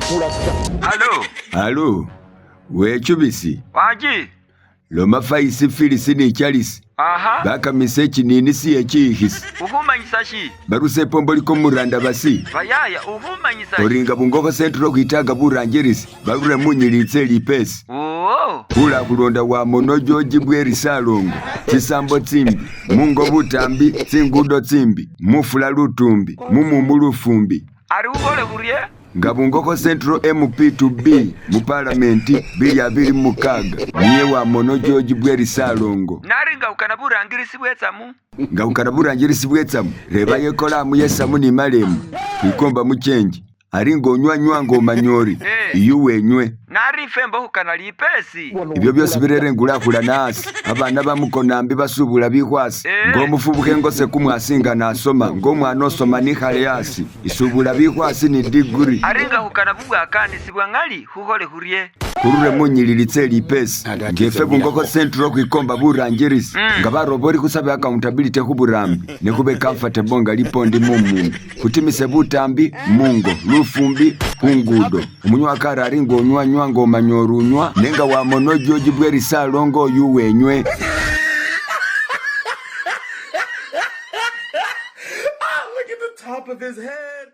Alo. Alo, wechubisi. Wanji. Loma Faisi Filisi ni Charisi. Aha. Bakamisa ekinini siye chiyikhisi. Ukhumanyisa shi? Barusa epombo likomuranda basi. Bayaya ukhumanyisa shi? Oringa Bungokho Central khwitaka burangirisi barure munyili tse lipesi. Oo. Khula khulonda wamono George Bweri Salongo. Tsisambo tsimbi, mungo butambi, tsingudo tsimbi, mufula lutumbi, mumumu lufumbi. Ari khukhole khurye? Nga Bungokho Central MP to be mu palamenti 2026 niye wamono George Bweri Salongo. Nari nga ukana burangirisi bwetsamu? Nga ukana burangirisi bwetsamu, rebayo ekolamu yesamu ni malemu, khwikomba muchenji. Ari nga onywanywa nga omanya ori iyu wenywe. Nari ifwe mbo khukana lipesi. Ibyo byosi birera engulakhulana asi. Abana bamukonambi basubula bikhwasi. Nga omufubukha engose kumwasi nga nasoma, nga omwana osoma nikhale asi. Isubula bikhwasi ni diguri. Ari nga khukana bubwakanisi bwa ŋali khukhole khurye? Khurure munyilili tse lipesi. Nga efwe Bungokho Central khwikomba burangirisi. Nga baroba ori khusabe accountability khuburambi, ne khube comfortable nga lipondi mumumbi. Khutimise butambi mungo, lufumbi khungudo. Omunywa akari ari nga onywa nywa nga omanya ori unywa, nenga wamona ojoji bwe lisalo nga oyu wenywe.